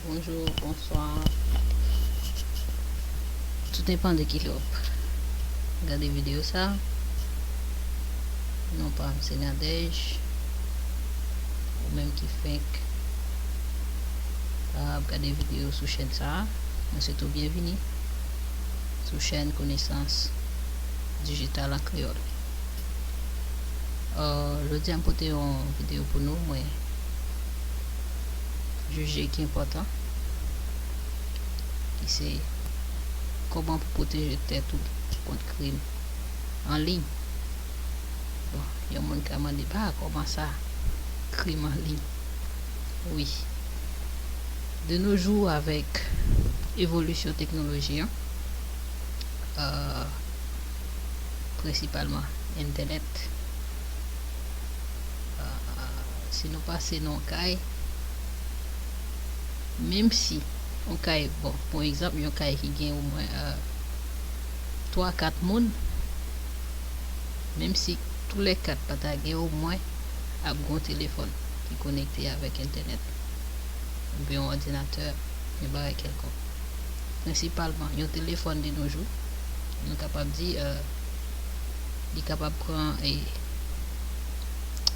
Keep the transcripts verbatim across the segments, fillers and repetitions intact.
Bonjou, bonswa. Tout depann de ki lè w ap gade videyo sa. Non pa m se Nadège. Ou menm ki fenk ap gade videyo sou chèn sa, mwen swete w byenvini sou chèn Konesans Dijital an Kreyòl. Euh, jodi a m pote yon videyo pou nou, mwen jije ki enpòtan, ki se kòman pou pwoteje tèt ou kont krim an liy. Bon, yon moun ka mande, "Ah, kòman sa, krim an liy?" Wi. De nos jours, avèk evolisyon teknoloji an, euh, prensipalman entènèt, euh, si nou pase nan yon kay, menm si yon kay, bon, pou egzanp, yon kay ki gen omwen, euh, twa, kat moun, menm si toulèkat pa ta gen, omwen ap gen yon telefòn ki konekte avèk entènèt, oubyen yon òdinatè, yon bagay kèlkonk. Prensipalman, yon telefòn de nos jours, nou kapab di, euh, li kapab pran, e,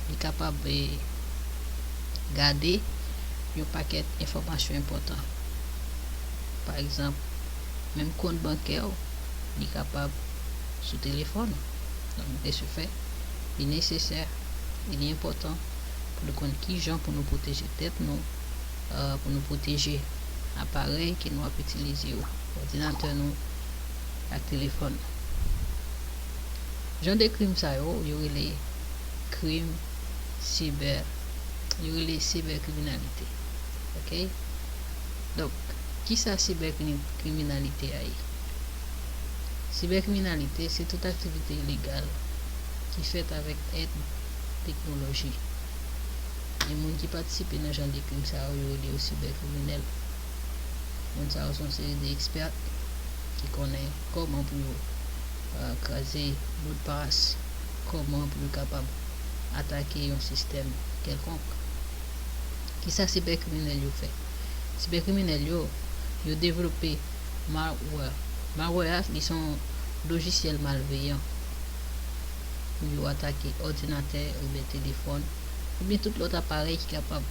li kapab, e, gade yon pakèt enfòmasyon enpòtan. Pa egzanp, menm kont bankè w, li kapab sou telefòn ou. Donk, de ce fait, li nesesè, li enpòtan pou nou konn kijan pou nou pwoteje tèt nou, euh, pou nou pwoteje aparèy ke nou ap itilize yo, òdinatè nou ak telefòn nou. Jan de krim sa yo, yo rele krim sibè, yo rele sibèkriminalite. Oke? Donk, kisa sibèkriminalite a ye? Sibèkriminalite se tout aktivite ilegal ki fèt avèk èd teknoloji. E moun ki patisipe nan jan de krim sa yo, yo rele yo sibèkriminèl. Moun sa yo se yon seri de ekspè ki konnen kòman pou yo, euh, kraze modpas, kòman pou yo kapab atake yon sistèm kèlkonk. Kisa sibèkriminèl yo fè? Sibèkriminèl yo, yo devlope malware. Malware a, li se yon lojisyèl malveyan pou yo atake òdinatè oubyen telefòn, oubyen tout lòt aparèy ki kapab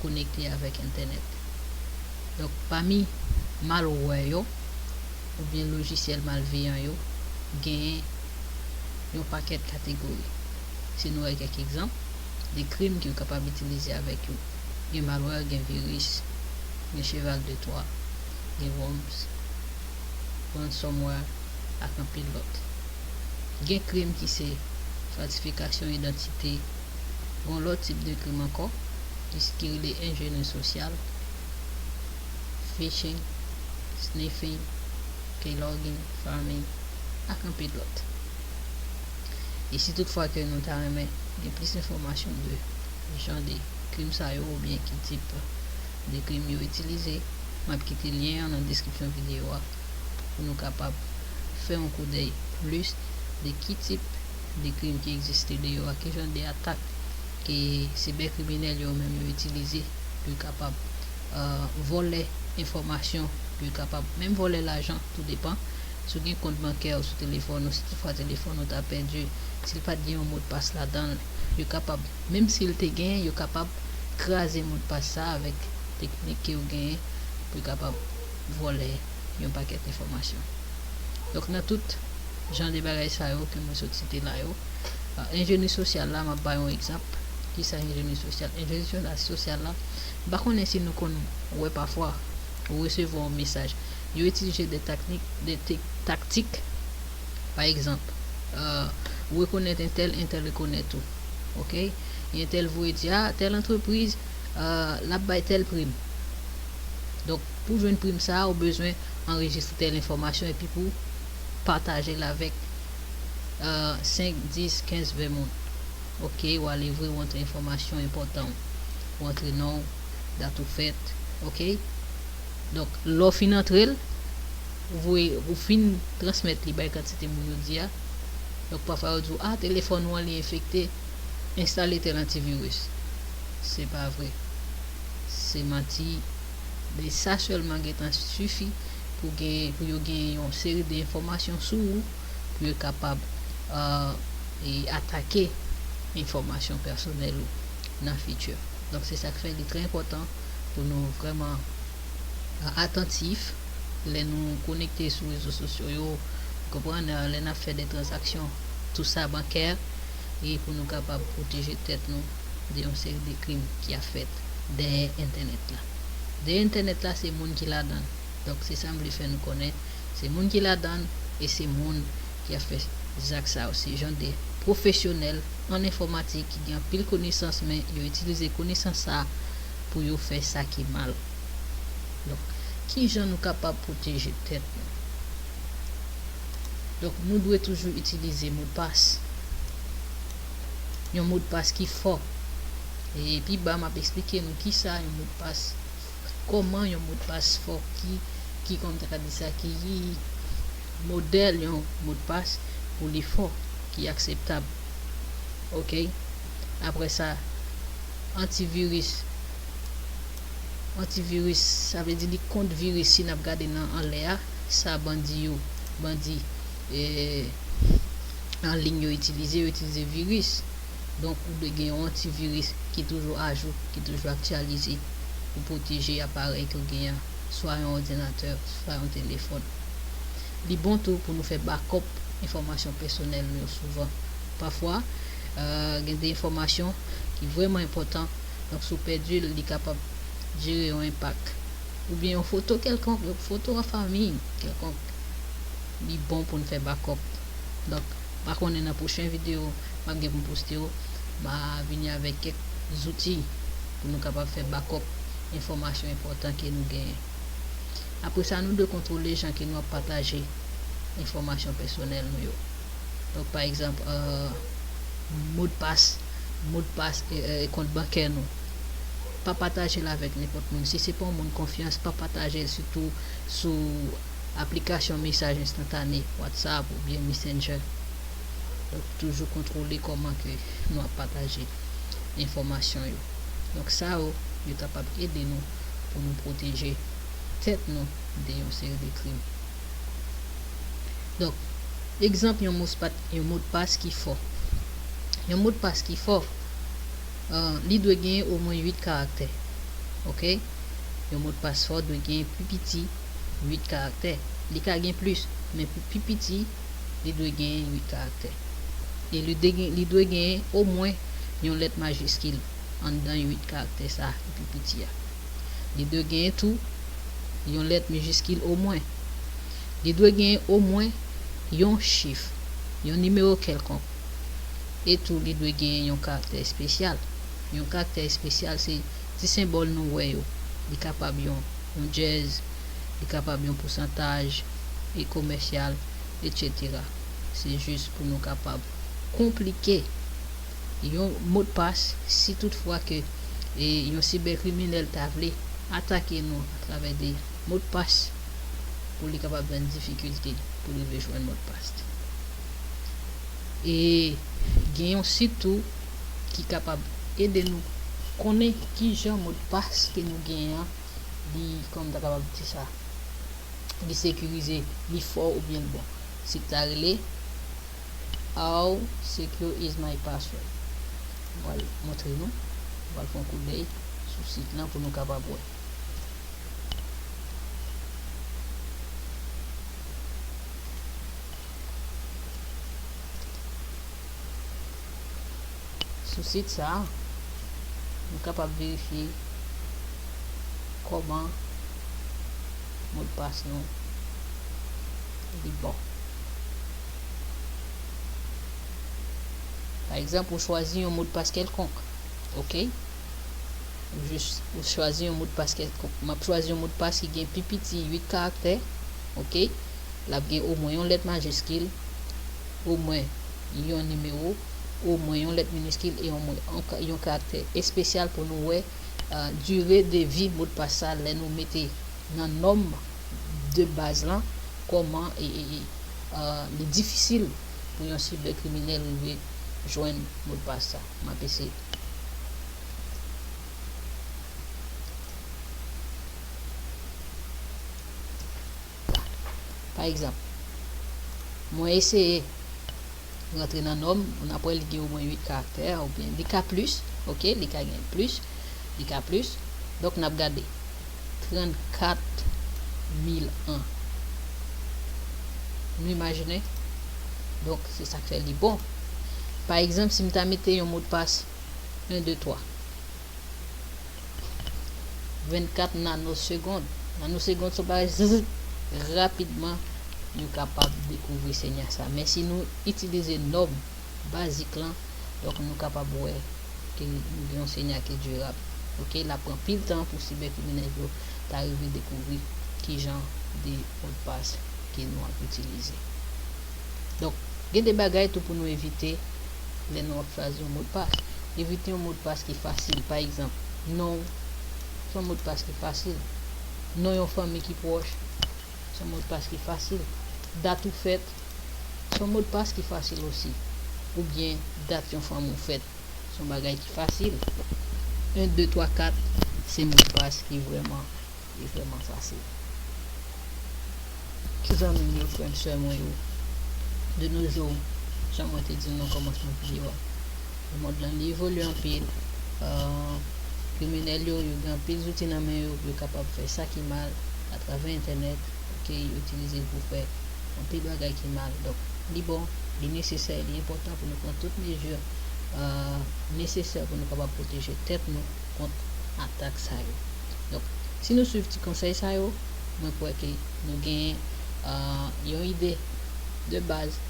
konekte avèk entènèt. Donk, pami malware yo, oubyen lojisyèl malveyan yo, genyen yon pakèt kategori. Si nou wè kèk egzanp de krim ke yo kapab itilize avèk yo, gen malware, gen viris, gen cheval de Troie, gen worms, ransomware, ak anpil lòt. Gen krim ki se falsifikasyon idantite, gen lòt tip de krim ankò, ki, ki rele enjenri sosyal, phishing, sniffing, keylogging, pharming, ak anpil lòt. E si toutfwa ke nou ta renmen gen plis enfòmasyon de jan de krim sa yo oubyen ki tip de krim yo itilize, m ap kite lyen an nan deskripsyon videyo a pou nou kapab fè yon koudèy plis de ki tip de krim ki egziste deyò a, ki jan de atak ke sibèkriminèl yo menm yo itilize pou yo kapab, euh, vòlè enfòmasyon, pou yo kapab menm vòlè lajan, tou depan. Si w gen kont bankè w sou telefòn ou, si toutfwa telefòn ou ta pèdi, si l pa t gen yon modpas ladan l, yo kapab, menm si l te gen, yo kapab kraze modpas sa avèk teknik ke yo genyen pou yo kapab vòlè yon pakèt enfòmasyon. Donk, nan tout jan de bagay sa yo ke mwen sot site la yo, euh, enjenri sosyal la, m ap ba yon egzanp. Kisa enjenri sosyal? Enjenri sosyal la, m pa konnen si nou konn wè pafwa ou resevwa yon mesaj. Yo itilize de taknik, de te-, taktik. Pa egzanp, euh, ou rekonèt entèl, entèl rekonèt ou. Oke? E entèl voye di, "Ah, tèl antrepriz, euh, l ap bay tèl prim." Donk, pou jwenn prim sa a, ou bezwen anrejistre tèl enfòmasyon epi pou pataje l avèk, euh, senk, dis, kenz, ven moun. Oke, ou ale vre, ou antre enfòmasyon enpòtan w. Ou antre non w, dat ou fèt, oke? Donk, lè w fin antre l, ou voye, ou fin transmèt li bay kantite moun yo di a. Donk, pafwa yo di w, "Ah, telefòn ou an li enfekte, enstale tèl antiviris." Se pa vre. Se manti. E sa sèlman gentan sifi pou gen, pou yo gen yon seri de enfòmasyon sou ou, pou yo kapab, euh, e atake enfòmasyon pèsonèl ou nan fitir. Donk, se sa k fè li trè enpòtan pou nou vrèman, euh, atantif lè nou konekte sou rezo sosyo yo, konprann, euh, lè n ap fè de tranzaksyon, tou sa bankè, e pou nou kapab pwoteje tèt nou de yon seri de krim ki ap fèt dèyè entènèt la. Dèyè entènèt la, se moun ki ladan l. Donk, se sa m vle fè nou konnen. Se moun ki ladan l e se moun ki ap fè zak sa yo. Se jan de pwofesyonèl an enfòmatik ki gen anpil konesans, men yo itilize konesans sa a pou yo fè sa ki mal. Donk, ki jan nou kapab pwoteje tèt nou? Donk, nou dwe toujou itilize modpas. Yon modpas ki fò. E pi ba, m ap eksplike nou kisa yon modpas, kòman yon modpas fò, ki, ki, kòman ta ka di sa, ki modèl yon modpas pou li fò, ki akseptab. Oke? Apre sa, antiviris. Antiviris, sa vle di li kont viris, si n ap gade nan anlè a, sa bandi yo, bandi, eh, an liy yo itilize, yo itilize viris. Donk, ou dwe gen yon antiviris ki toujou ajou, ki toujou aktyalize pou pwoteje aparèy ke w genyen an, swa yon òdinatè, swa yon telefòn. Li bon tou pou nou fè bakòp enfòmasyon pèsonèl nou yo souvan. Pafwa, euh, gen de enfòmasyon ki vrèman enpòtan, donk si w pèdi l, li kapab jere yon enpak. Oubyen yon foto kèlkonk, yon foto an fanmi kèlkonk, li bon pou n fè bakòp. Donk, m pa konnen nan pwochen videyo m ap gen pou m poste yo, m a vini avèk kèk zouti pou nou kapab fè bakòp enfòmasyon enpòtan ke nou genyen. Apre sa, nou dwe kontwole jan ke nou ap pataje enfòmasyon pèsonèl nou yo. Donk, pa egzanp, euh, modpas, modpas, e, e, kont bankè nou. Pa pataje l avèk nenpòt moun. Si se pa yon moun konfyans, pa pataje l, sitou sou aplikasyon mesaj enstantane, WhatsApp oubyen Messenger. Donk, toujou kontwole kòman ke nou ap pataje enfòmasyon yo. Donk, sa yo, yo kapab ede nou pou nou pwoteje tèt nou de yon seri de krim. Donk, egzanp yon mospat-, yon modpas ki fò. Yon modpas ki fò, euh, li dwe genyen omwen uit karaktè. Oke? Yon modpas fò dwe genyen pi piti uit karaktè. Li ka gen plis, men pou pi piti, li dwe genyen uit karaktè. E li de-, li dwe genyen omwen yon lèt majiskil anndan uit karaktè sa ki pi piti a. Li dwe genyen tou yon lèt majiskil omwen. Li dwe genyen omwen yon chif, yon nimewo kèlkonk. E tou, li dwe genyen yon karaktè espesyal. Yon karaktè espesyal, se ti senbòl nou wè yo. Li kapab yon, yon dyèz, li kapab yon pousantaj, e komèsyal, etsetera. Se jis pou nou kapab konplike yon modpas, si toutfwa ke, e, yon sibèkriminèl ta vle atake nou atravè de modpas, pou li kapab jwenn difikilte pou li rive jwenn modpas. E gen yon sit tou ki kapab ede nou konnen kijan modpas ke nou genyen an, li, kòman ta kapab di sa, li sekirize, li fò oubyen l bon. Sit la rele How Secure Is My Password. M pral montre nou. M pral fè yon koudèy sou sit lan pou nou kapab wè. Sou sit sa a, nou kapab verifye kòman modpas nou li bon. Pa egzanp, ou chwazi yon modpas kèlkonk, oke? Ou jis, ou chwazi yon modpas kèlkonk. M ap chwazi yon modpas ki gen pi piti uit karaktè, oke? L ap gen omwen yon lèt majiskil, omwen yon nimewo, omwen yon lèt miniskil e omwen yon ka-, yon karaktè espesyal pou nou wè, euh, dire de vi modpas sa lè nou mete nan nòm de baz lan, kòman e, e, e, euh, li difisil pou yon sibèkriminèl rive jwenn modpas sa. M ap eseye. egzanp, mwen eseye rantre nan nòm, n ap wè li gen omwen uit karaktè, oubyen li ka plis, ok, li ka gen plis, li ka plis. Donk, n ap gade trannkat mil an. Nou imajine? Donk, se sa k fè li bon. Pa egzanp, si m ta mete yon modpas en, de, twa, vennkat nanosegonn. Nanosegonn se yon bagay zzzz, rapidman, nou kapab dekouvri sinya sa. Men si nou itilize nòm bazik lan, donk nou kapab wè ke nou gen yon sinya ki dirab. Ok, l ap pran pil tan pou sibèkriminèl yo ta rive dekouvri ki jan de modpas ke nou ap itilize. Donk, gen de bagay tou pou nou evite lè nou ap chwazi yon modpas. Evite yon modpas ki fasil. Pa egzanp, non w, se yon modpas ki fasil. Non yon fanmi ki pwòch, se yon modpas ki fasil. Dat ou fèt, se yon modpas ki fasil osi. Oubyen dat yon fanmi w fèt, se yon bagay ki fasil. En, de, twa, kat, se modpas ki vrèman, ki vrèman fasil. Ti zanmi m yo, frè m, sè mwen yo, de nos jours, jan mwen te di nou nan kòmansman videyo a, lemonn lan li evolye anpil. Euh, kriminèl yo, yo gen anpil zouti nan men yo pou yo kapab fè sa ki mal atravè entènèt. Ok, yo itilize l pou fè anpil bagay ki mal. Donk, li bon, li nesesè, li enpòtan pou nou pran tout mezi, euh, nesesè pou nou kapab pwoteje tèt nou kont atak sa yo. Donk, si nou swiv ti konsèy sa yo, mwen kwè ke nou genyen, euh, yon ide de baz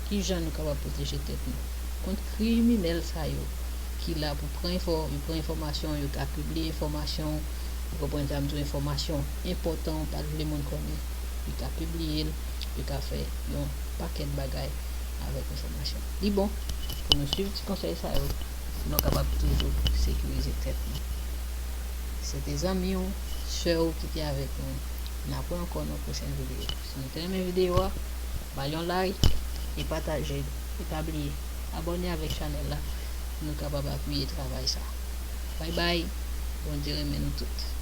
ki jan nou kapab pwoteje tèt nou kont kriminèl sa yo ki la pou pran enfò-, yo pran enfòmasyon, yo ka pibliye enfòmasyon, ou konprann sa m di w, enfòmasyon enpòtan ou pa t vle moun konnen, yo ka pibliye l, yo ka fè yon pakèt bagay avèk enfòmasyon. Li bon pou nou swiv ti konsèy sa yo, pou nou kapab toujou sekirize tèt nou. Se te zanmi w, sè w ki te avèk nou. N ap wè ankò nan pwochèn videyo. Si nou te renmen videyo a, ba l yon like e pataje l. E pa bliye, abòne avèk chanèl la pou nou kapab apiye travay sa. Bay bay, Bondye renmen nou tout.